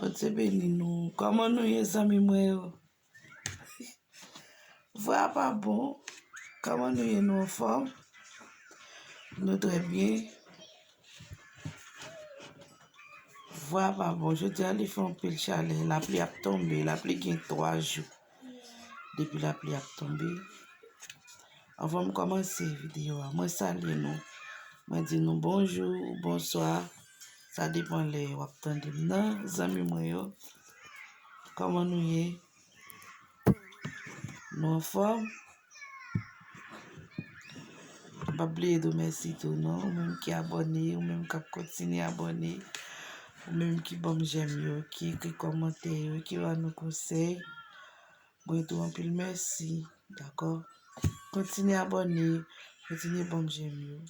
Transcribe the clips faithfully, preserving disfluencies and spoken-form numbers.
Bondye beni nou. Kòman nou ye, zanmi mwen yo? Vwa a pa bon. Kòman nou ye? Nou anfòm? Nou trè byen. Vwa a pa bon. Jodi a, li fè anpil chalè. Lapli ap tonbe. Lapli gen twa jou depi lapli ap tonbe. Anvan m kòmanse videyo a, mwen salye nou. Mwen di nou bonjou ou bonswa. Sa depann lè w ap tande m nan, zanmi mwen yo. Kòman nou ye? Nou anfòm? M p ap bliye di w mèsi tou non, ou menm ki abòne, ou menm k ap kontinye abòne, ou menm ki ban m jèm yo, ki ekri kòmantè yo, ki ba nou konsèy. Mwen di w anpil mèsi, dakò? Kontinye abòne, kontinye ban m jèm yo.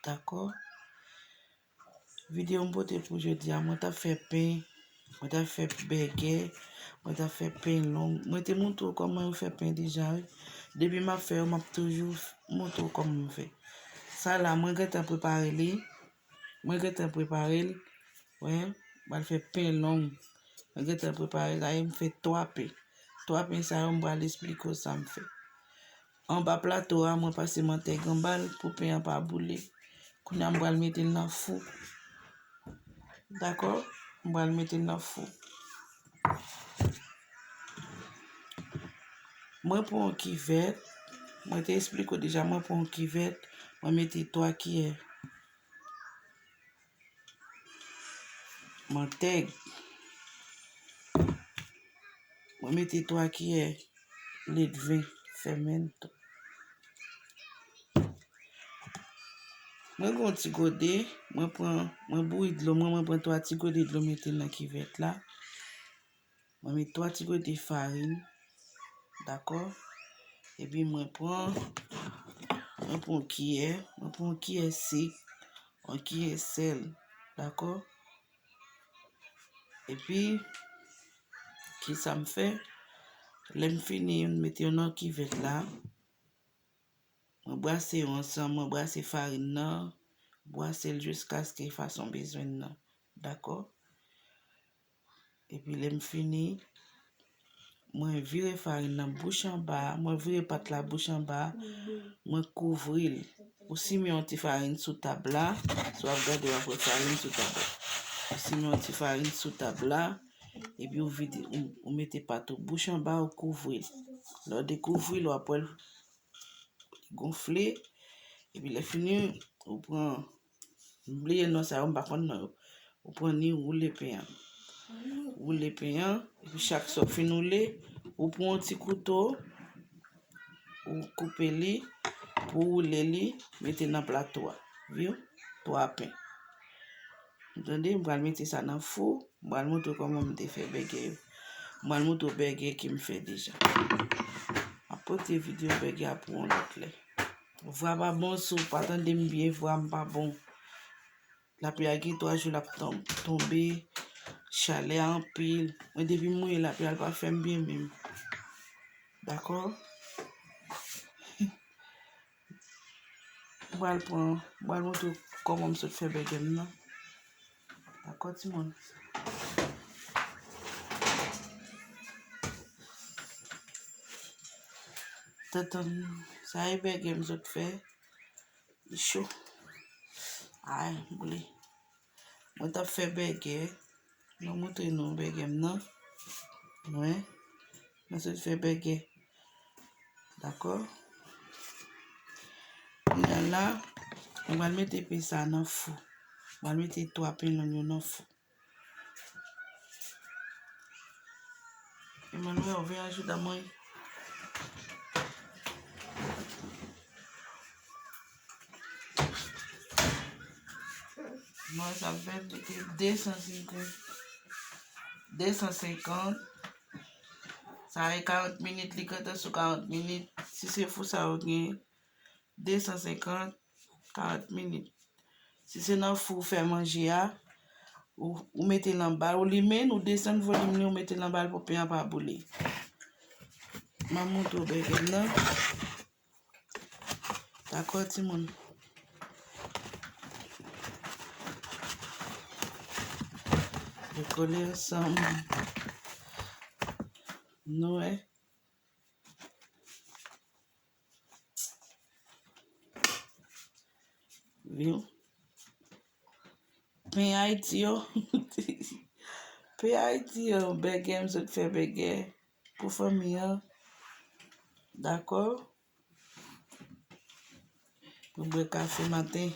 Dakò? Videyo m pote pou jodi a, mwen t ap fè pen, mwen t ap fè bègè, mwen t ap fè pen long. Mwen te montre w kòman yo fè pen deja, wi. Depi m ap fè yo, m ap toujou f-, montre w kòman m fè. Sa la, mwen gentan prepare li. Mwen gentan prepare l. Wè, m pral fè pen long. Mwen gentan prepare l. Dayè, m fè twa pen. Twa pen sa yo, m pral esplike w sa m fè. Anba plato a, mwen pase mantèg anba l pou pen an pa boule. Kounye a, m pral mete l nan fou. Dakò? M pral mete l nan fou. Mwen pran yon kivèt. Mwen te esplike w deja, mwen pran yon kivèt. Mwen mete twa kiyè mantèg. Mwen mete twa kiyè ledven fèmento. Mwen gen yon ti gode, mwen pran, mwen bouyi dlo mwen, mwen pran twa ti gode dlo mete nan kivèt la. Mwen met twa ti gode farin, dakò? Epi mwen pran, mwen pran yon kiyè, mwen pran yon kiyè sik, yon kiyè sèl, dakò? Epi, kisa m fè? Lè m fini, m mete yo nan kivèt la. Mwen brase yo ansanm, mwen brase farin nan, brase l jiskaske fason m bezwen l nan. Dakò? Epi lè m fini, mwen vire farin nan bouch anba, mwen vire pat la bouch anba, mwen kouvri l. Ou simen yon ti farin sou tab la, si w ap gade w ap wè farin sou tab la. Ou simen yon ti farin sou tab la, epi ou vide, ou, ou mete pat ou bouch anba, ou kouvri l. Lè w dekouvri l, w ap wè l gonfle. Epi lè fini, ou pran, m bliye non sa yo, m pa konn non yo. Ou pran ni woule pen an. Woule pen an, epi chak sa w fin woule, ou pran yon ti kouto, ou koupe li, pou woule li, mete nan plato a. Wi, twa pen. Ou tande, m pral mete sa nan fou. M pral montre w kòman m te fè bègè yo. M pral montre w bègè ke m fè deja. M ap pote videyo bègè a pou yon lòt lè. Vwa pa bon, si w pa tande m byen, vwa m pa bon. Lapli a gen twa jou l ap ton-, tonbe, chalè a anpil. Mwen depi m mouye lapli a, l pa fè m byen menm. Dakò? M pral pran, m pral montre w kòman m sot fè bègè m nan. Dakò, timoun? Tantann, sa e bègè m sot fè. Li cho. Ay, m boule. Mwen t ap fè bègè. Mwen montre nou bègè m nan. Mwen, mwen sot fè bègè. Dakò? Kounye a la, mwen pral mete pen sa a nan fou. Mwen pral mete twa pen long yo nan fou. Emmanuel, vin ajoute à moi. Mwen sa fè de san senkant. De san senkant. Sa e karant minit, li gentan sou karant minit. Si se fou sa yo gen, de san senkant, karant minit. Si se nan fou ou fè manje a, ou, ou mete l anba l, ou limen l, ou desann volim li, ou mete l anba l pou pen an pa boule. M ap montre w bègè m nan. Dakò, timoun? Yo kole ansanm. Nou wè. Vin. Pen Ayiti yo. Pen Ayiti yo, bègè, m sot fè bègè pou fanmi an. Dakò? Pou bwè kafe maten.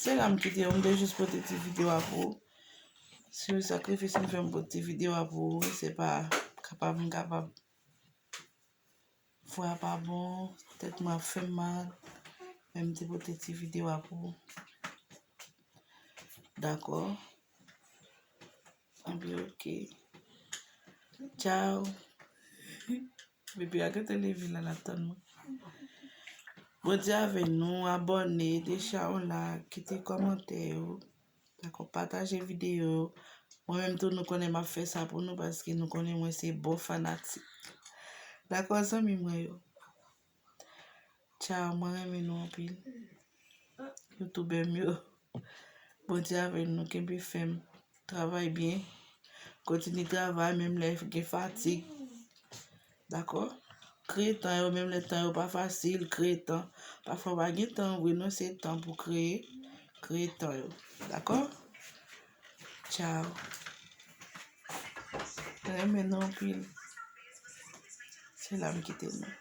Se la m kite w, m te jis pote ti videyo a pou ou. Se yon sakrifis m fè m pote ti videyo a pou ou, se pa kapab m kapab. Vwa pa bon, tèt mwen ap fè m mal, men m te pote ti videyo a pou ou. Dakò? Anpi oke. Tchao. Bebe a gentan leve la, l ap tann mwen. Bondye avè nou, abòne, deja yon like, kite kòmantè yo. Dakò, pataje videyo yo. Mwen menm tou, nou konnen m ap fè sa pou nou paske nou konnen mwen se bon fanatik. Dakò, zanmi mwen yo. Tchao, mwen renmen nou anpil. Youtubè m yo. Bondye avè nou, kenbe fèm. Travay byen. Kontinye travay, menm lè gen fatig. Dakò? Kreye tan yo, menm lè tan yo pa fasil, kreye tan. Pafwa, w pa gen tan, renonse tan pou kreye. Kreye tan yo. Dakò? Tchao. Renmen nou anpil. Se la m kite nou.